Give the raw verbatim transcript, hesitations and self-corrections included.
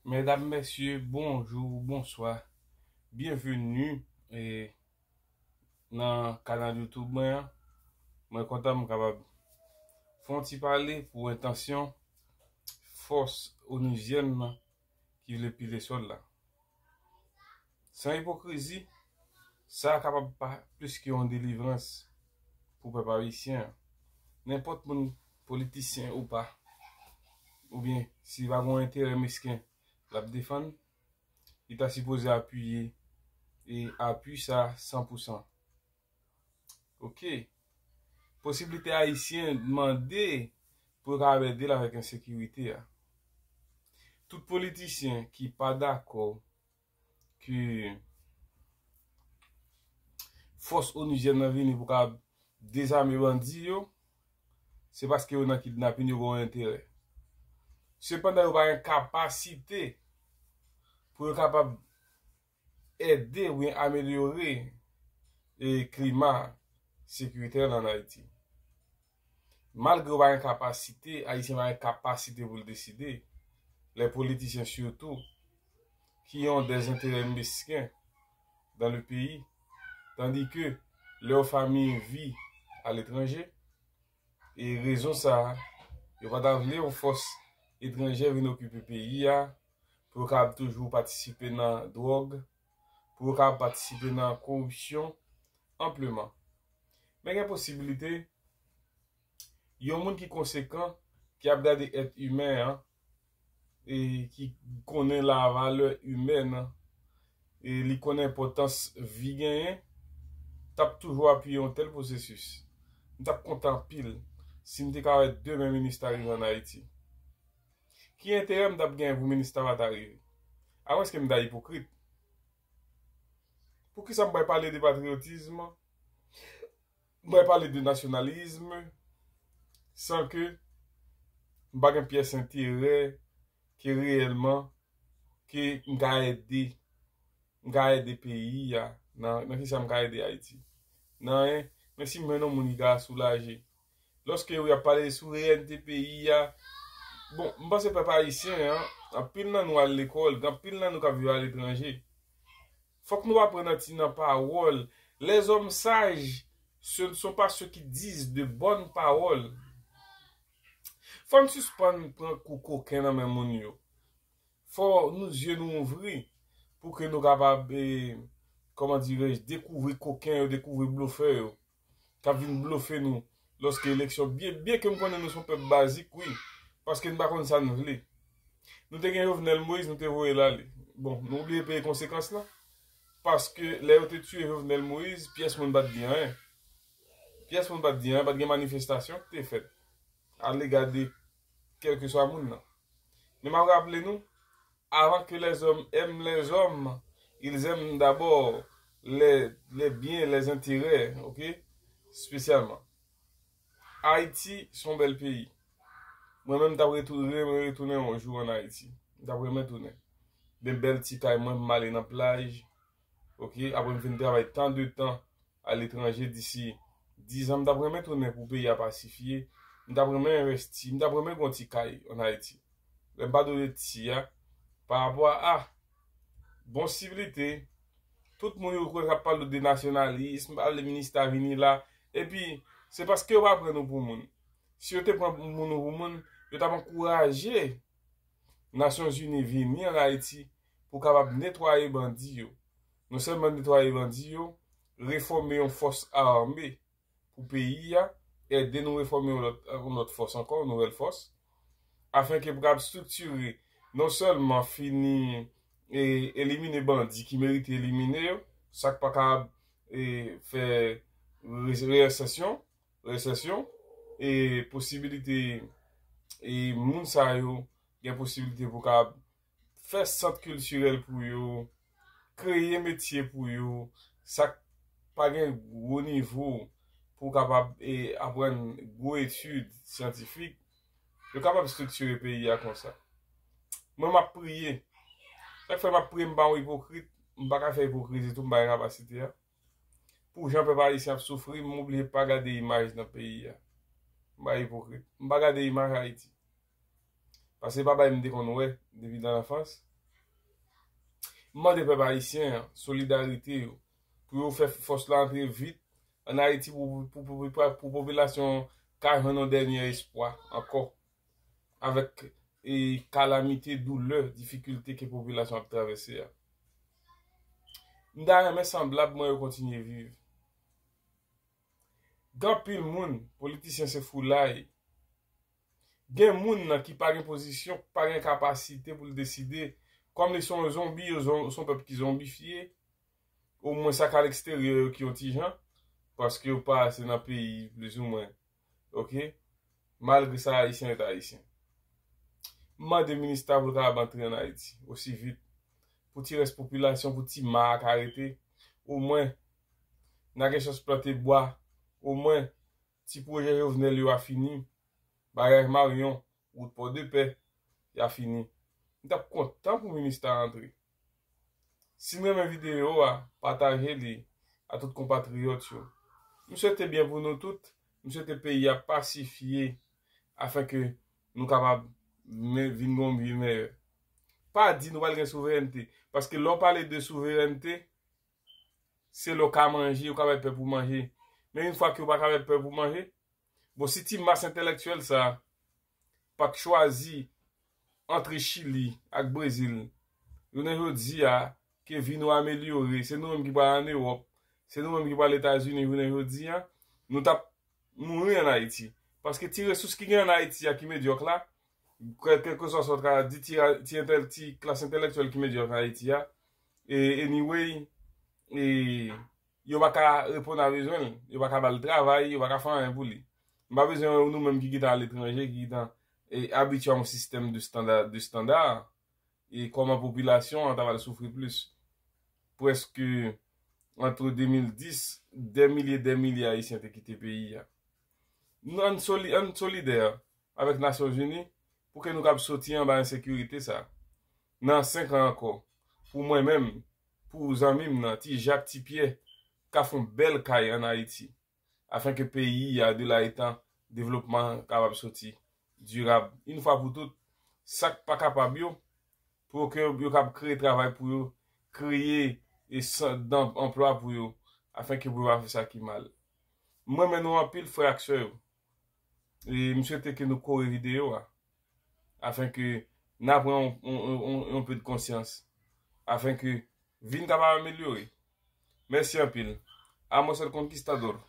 Medam, mesye, bonjou, bonswa. Byenveni e, nan kanal YouTube mwen an. Mwen kontan m kapab fè yon ti pale pou entansyon fòs onuzyèn nan ki vle pile sòl la. San ipokrizi, sa kapab pa plis ke yon delivrans pou pèp ayisyen an. Nenpòt moun, politisyen ou pa, oubyen si pa gen yon enterè mesken l ap defann, li ta sipoze apiye e apui sa san pou san. Ok. Posiblite ayisyen mande pou yo kapab ede l avèk ensekirite a. Tout politisyen ki pa dakò ke fòs onuzyèn nan vini pou kapab dezame bandi yo, se paske yo nan kidnapin, yo gen yon enterè. Sepandan, yo pa gen kapasite pou yo kapab ede oubyen amelyore e klima sekiritè la ann Ayiti. Malgre yo pa gen kapasite, Ayisyen pa gen kapasite pou l deside, lè politisyen sitou, ki ont des enterè mesken dans le pays, tandis que leur famille vit à l'étranger, e rezon sa a, yo pa ta vle yon fòs etranjè vin okipe peyi a, pou yo kapab toujou patisipe nan dwòg, pou yo kapab patisipe nan koripsyon anpleman. Men gen posiblite, yon moun ki konsekan, ki ap gade èt imen an, e ki konnen lavalè imèn an, e li konnen enpòtans vi genyen, t ap toujou apiye yon tèl pwosesis. M t ap kontan anpil si m te ka wè demen Minista rive ann Ayiti. Ki enterè m t ap genyen pou Minista pa ta rive? Amwenske m ta ipokrit. Poukisa m pral pale de patriyotism? M pral pale de nasyonalism san ke m pa gen pyès enterè ke reyèlman ke m ka ede, m ka ede peyi a. Nan, nan kisa m ka ede Ayiti? Nan anyen, men si m jwenn yon moun ki ka soulaje. Lòske yo ap pale de souverènte peyi a, bon, m panse pèp ayisyen an, anpil nan nou al lekòl, gen anpil nan nou k ap viv aletranje. Fòk nou aprann nan ti nan pawòl. Les hommes sages, ce ne sont pas ceux qui disent de bonnes paroles. Fò n sispann pran kou koken nan men moun yo. Fò nou zye nou ouvri pou ke nou kapab, e, kòman dirais-je, dekouvri koken yo, dekouvri blofè yo k ap vin blofe nou lòske eleksyon, byen, byen ke m konnen nou se yon pèp bazik, wi, paske n pa konn sa n vle. Nou te gen Jovenel Moïse, nou te voye l ale. Bon, nou obliye peye konsekans lan, paske lè yo te tiye Jovenel Moïse, pyès moun pa t di anyen. Pyès moun pa t di anyen, pa t gen manifestasyon ki te fèt alega de kèlkeswa moun nan. Men m ap raple nou, avant que les hommes aiment les hommes, ils aiment d'abord les, les biens, les intérêts, ok? Espesyalman. Ayiti se yon bèl peyi. Mwen menm, m t ap retou-, renmen retounen yon jou ann Ayiti. M t ap renmen tounen. Men bèl ti kay mwen, m ale nan plaj. Ok, apre m fin travay tan de tan aletranje, disi diz an, m t ap renmen tounen pou peyi a pasifye. M t ap renmen envesti. M t ap renmen gen yon ti kay ann Ayiti. Lè m pa dwe di ti a, pa rapò a, a, bon siblite, tout moun yo kwè k ap pale de nasyonalism, pale Minista vini la, epi se paske yo pa pran nou pou moun. Si yo te pran moun nou pou moun, yo t ap ankouraje Nasyonzini vini ann Ayiti pou kapab netwaye bandi yo. Non sèlman netwaye bandi yo, refòme yon fòs ame pou peyi a, ede nou refòme yon lòt, yon lòt fòs ankò, yon nouvèl fòs, afenke pou kapab estriktire, non sèlman fini e elimine bandi ki merite elimine yo, sa k pa kapab e fè re-, reyensèsyon, resèsyon, e posibilite e moun sa yo gen posibilite pou kapab fè sant kiltirèl pou yo, kreye metye pou yo, sa k pa gen gwo nivo pou kapab e aprann gwo etid syantifik, yo kapab estriktire peyi a konsa. Mwen, m ap priye. Sa k fè m ap priye, m pa yon ipokrit, m pa ka fè ipokrizi tou, m pa gen kapasite a. Pou jan pèp ayisyen ap soufri, m oblije pa gade imaj nan peyi a. M pa ipokrit. M pa gade imaj Ayiti. Paske se pa bagay m te konn wè depi nan lanfans. M mande pèp ayisyen an solidarite yo, pou yo fè fòs la antre vit ann Ayiti pou, pou, pou, pou, pou popilasyon an ka jwenn yon dènye espwa ankò, avèk e kalamite, doulè, difikilte ke popilasyon ap travèse a. M ta renmen sanblab mwen yo kontinye viv. Gen anpil moun, politisyen se foulay. Gen moun nan ki pa gen pozisyon, pa gen kapasite pou l deside. Kòm li se yon zonbi, yo zon- se yon pèp ki zonbifye, omwen sa k aleksteryè yo ki yon ti jan, paske yo pa ase nan peyi, plizoumwen. Oke? Malgre sa, Ayisyen ret Ayisyen. M mande minista pou l kapab antre ann Ayiti osi vit, pou ti rès popilasyon, pou ti ma a ka rete, omwen n a gen chans plante bwa, omwen ti pwojè Jovenel yo a fini, baraj Maryon, wout Pòdepè, y a fini. M t ap kontan pou minista antre. Si n renmen videyo a, pataje li a tout konpatriyòt yo. M swete byen pou nou tout. M swete peyi a pasifye afenke nou kapab men- vin gen yon vi meyè. Pa di nou pral gen souverènte. Paske lè w pale de souverènte, se lè w ka manje, ou ka bay pèp ou manje. Men yon fwa ke w pa ka bay pèp ou manje, bon, si ti mas entèlektyèl sa a pa t chwazi antre Chili ak Brezil, jounen jodi a, ke vi nou amelyore, se nou menm ki pral ann Ewòp, se nou menm ki pral Etazini jounen jodi a, nou t ap mouri ann Ayiti. Paske ti resous ki gen ann Ayiti a ki medyòk la, kè- kèlkeswa sa w ta di, ti, ti, entèl- ti klas entèlektyèl ki medyòk ann Ayiti a, e, anyway, e, yo pa ka reponn a bezwen l, yo pa ka ba l travay, yo pa ka fè anyen pou li. M pa bezwen wè nou menm ki gentan aletranje, ki gentan e, abitye a yon sistèm de standa, de standa, e kòman popilasyon an ta pral soufri plis. Prèske antre de mil dis, dè milye, dè milye Ayisyen te kite peyi a. Nou ann soli- ann solidè avèk Nasyonzini pou ke nou kab soti anba ensekirite sa. Nan senk an ankò, pou mwen menm, pou zanmi m nan, Ti Jak, Ti Pyè, ka fè yon bèl kay ann Ayiti, afenke peyi a, de la etan, devlopman kapab soti dirab. Yon fwa pou tout, sa k pa kapab yo, pou ke yo kab kreye travay pou yo, kreye e san- dan- anplwa pou yo, afenke pou yo pa fè sa ki mal. M renmen nou anpil, frè ak sè yo. E m swete ke nou kore videyo a, afenke n a pran yon, yon, yon, yon pe de konsyans, afenke vi n kapab amelyore. Mèsi anpil. Amo es el conquistador.